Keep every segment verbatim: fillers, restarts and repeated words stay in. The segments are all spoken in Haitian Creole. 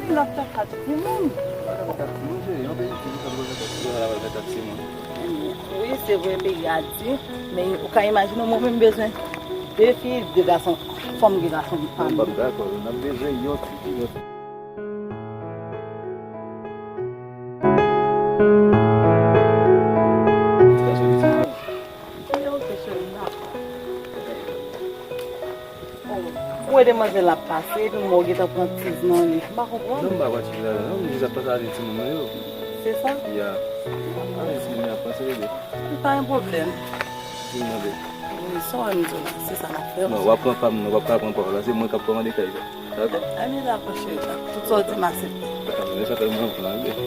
L ap fè kat timoun. Kat timoun, cheri, yon peyi di nou sa nou fè kat timoun, la pral fè kat timoun. Wi, se vre, peyi a di, men ou ka imajine mwen menm bezwen de fi, de gason, fò m gen gason m pa m. M p ap dakò, n ap bezwen yon ti fi, yon ti Ou wè demwazèl la ap pase, epi mwen w gentan pran tiz nan li. M pa konprann. Non, m pa pran tiz la, non, m jis ap pase avèk timoun mwen yo. Se sa? Ya. Avèk timoun yo ap pase, bebe. Pa gen pwoblèm. Di m non, bebe. Wi, sa w wè m di w la, se sa n ap fè. Non, w ap pran pa m, non, w ap ka pran pa w la, se mwen k ap kòmande kay sa. Dakò? Ebyen, dakò, cheri, dakò. Tout sa w di m aksepte. Dakò, men sa fè mwen pran, bebe.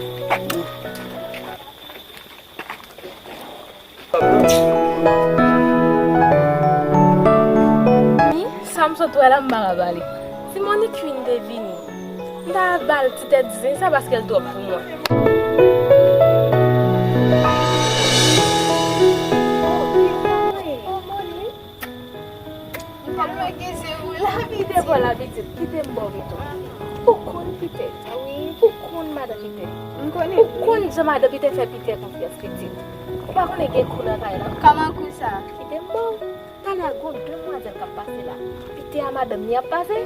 Ni, sa m sot wè la, m pa ka pale. Si Monique Queen te vini, m ta ba l ti tèt zen sa paske l twòp pou mwen. Kòman gen se ou la, pitit? Kite bò la, pitit. Kite m ba w retou. Ou konn Pitè. Wi. Ou konn madan Pitè. M konnen. Ou konn jan madan Pitè fè Pitè konfyans, pitit. Ou pa konnen gen kou nan kay la. Kòman kou sa? Kite m ba w. Talè a gon demwazèl k ap pase la. Pitè a madanm li ap pase.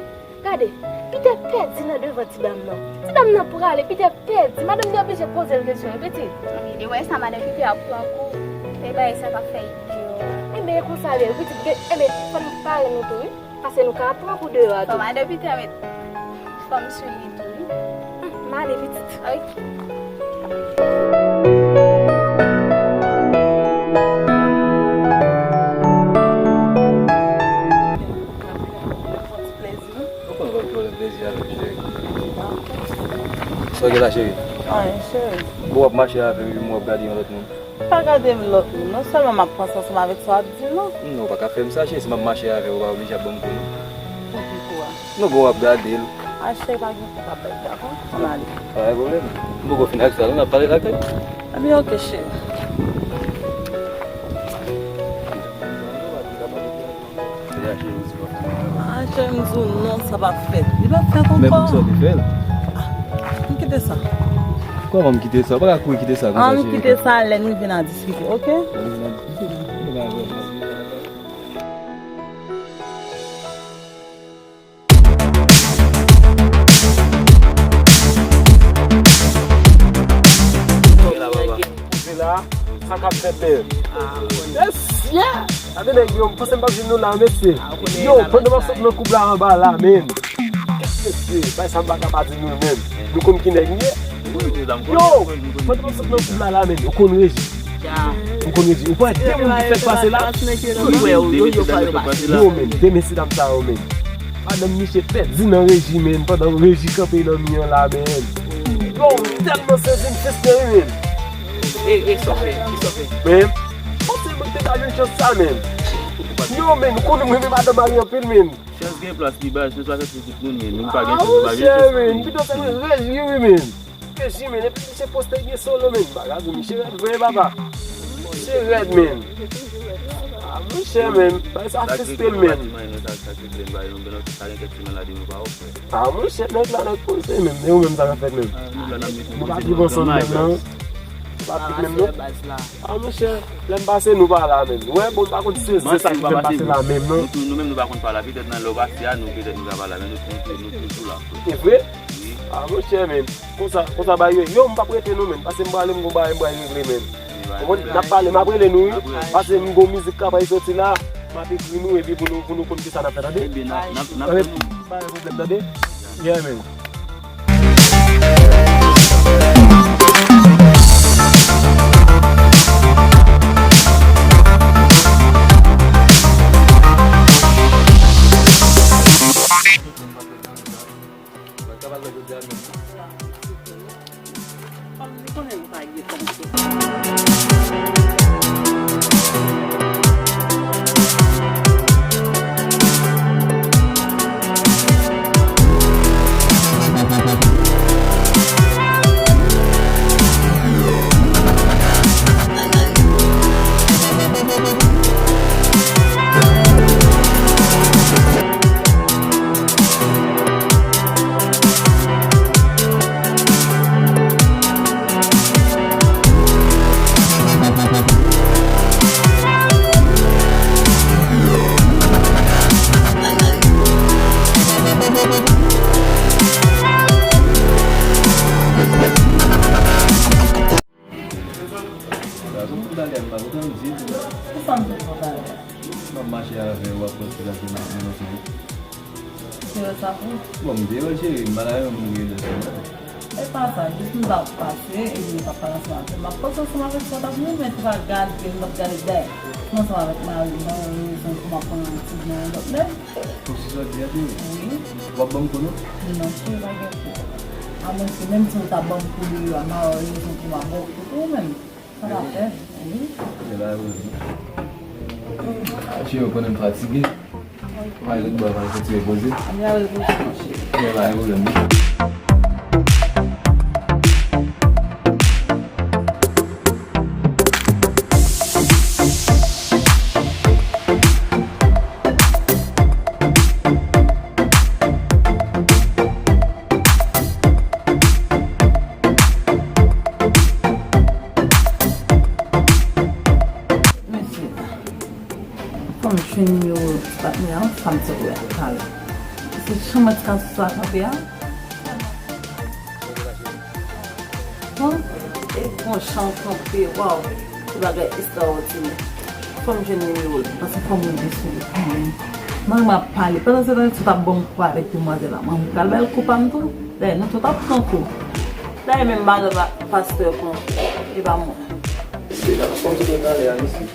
Gade, Pitè pèdi nan devan ti dam nan. Ti dam nan prale, Pitè pèdi. Madanm li oblije poze l kesyon, wi, pitit. Li wè sa, madanm Pitè ap pran kou. E bagay sa k ap fè idyo. Enben, e konsa l ye, wi, pitit. Enben, fò n pare nou tou, wi. Paske nou ka pran kou deyò a tou. Fò madanm Pitè met fò m sou li tou, wi. M ale, pitit. Ok. Ou konn wè pwoblèm plezi avè m, cheri. Sa w gen la, cheri? Anyen, cheri. Bon, w ap mache avè m, epi mwen w ap gade yon lòt moun. Pa gade m lòt moun, non sèlman m ap panse ansanm avèk sa w ap di m nan. Non, ou pa ka fè m sa, cheri, si m ap mache avè w, ou pa oblije ap ban m kou, non. Pou ki kou a? Non, bon, w ap gade l. A, cheri, pa gen kou k ap bay, dakò? Ann ale. Pa gen pwoblèm. M poko fin ak sa, non, n ap pale lakay. Ebyen, oke, cheri. Ah, cheri, m di w non, sa p ap fèt. Li p ap fèt ankò. Men poukisa w te fè l? Ah, m kite sa. Kòman m kite sa? Ou pa ka kouri kite sa konsa, cheri. Ah, m kite sa, lè nou vin a diskite, oke? Lè nou vin a diskite, nou pa wè. Koze la, sa k ap fèt, men? Mesye! Gade nèg yo, m panse m p ap jwenn nou la, mesye. Yo, pandan m ap sot nan koub la anba la, men. Mesye, bay sa m pa ka pa di nou, men. Nou konn ki nèg m ye. Yo, pandan m ap sot nan koub la, la, men. Ou konn Reji. Ou konn Reji. Ou pa wè de moun ki fèk pase la? Yo, men, de mesye dam sa yo, men. Madanm misye pèdi nan Reji, men, pandan Reji kanpe nan mi an la, men. Yo, m tèlman sezi, m fristre wi, men. E, e, sa w fè? Kisa w fè? Men, panse mwen te ka jwenn chans sa, men. Yo, men, ou konnen mwen renmen madanm Mari anpil, men. Chans gen plas li bay, chans pa fèt pou tout moun, men. Nou pa gen chans, nou pa jwenn chans. Ah, monchè, men, pito se mwen Reji wi, men. Reji, men, epi misye poste gen solo, men. Bagay misye rèd vre, papa. Misye rèd, men. Ah, monchè, men, bagay sa fristre l, men. Ah, monchè, nèg la, nèg poze, men. E ou menm, sa k ap fèt, men? Nou pa viv ansanm menm, non. Nou pa viv menm, non. Ah, monchè, lè m pase, nou pa la, men. Wè, bon, m pa konn si se zè sa ki fè m pase la menm, non. Nou menm, nou pa konn pa la. Petèt nan lè w pase a, nou, petèt nou ka pa la, men nou, nou, nou toujou la, frè. E vre? Wi. Ah, monchè, men. Konsa, konsa bagay yo ye. Yo, m p ap rete non, men. Paske m prale, m gon bagay m pral regle, men. Ou konprann? N ap pale, m ap rele nou, wi. Paske m gon mizik k ap pral soti la. M ap ekri nou, epi pou nou, pou nou konn kisa n ap fè, tande? Ebyen, n ap, n ap, n ap tann ou. Pa gen pwoblèm, tande? Yeah, man. Bon, m deyò, cheri, m pa ta renmen moun ki rele sou mwen. E pa sa, jis m t ap pase, epi m t ap pale ansanm avè w. M ap pase ansanm avè w, sa w t ap renmen, se pa gade, m t ap gade dèyè. M ansanm avèk mari m, m pa wè rezon pou m ap pran ti blan yon lòt nèg. Pou se sa w di a, cheri? Wi. W ap ban m kou, non? Non, cheri, pa gen kou. Amwenske menm si w ta ban m kou deyò a, m pa wè rezon pou m ap ba w kou tou menm. Sa pa fè, wi. Cheri, ou konnen m fatige. Ou pa lòt bò, m al fè ti repoze. Ann al repoze, monchè. Pa gen pwoblèm. Mesye, fò m jwenn nimewo ti patnè an, sa m sot wè a talè. Se jan mwen ti ka sou sa kanpe a. Bon, e bon jan kanpe, waw, se bagay estrawòdinè. Fò m jwenn nimewo l, paske fò m rive sou li kanmenm. Mwen, m ap pale. Pandan se tan, sot ap ban m kou avèk demwazèl la. Mwen, m pral ba l kou pa m tou. Dayè, nou tout ap pran kou. Dayè, menm madanm ak pastè pran kou. E pa mwen. Mesye, la, fò m sot wè talè a, mesye.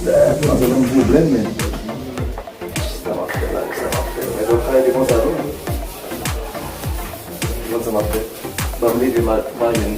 Sa se yon pwoblèm, men. Sa m ap fè la, sa m ap fè. Men lòt kay te konsa, non? Ou konn sa m ap fè? Ban m leve, m al, m al jwenn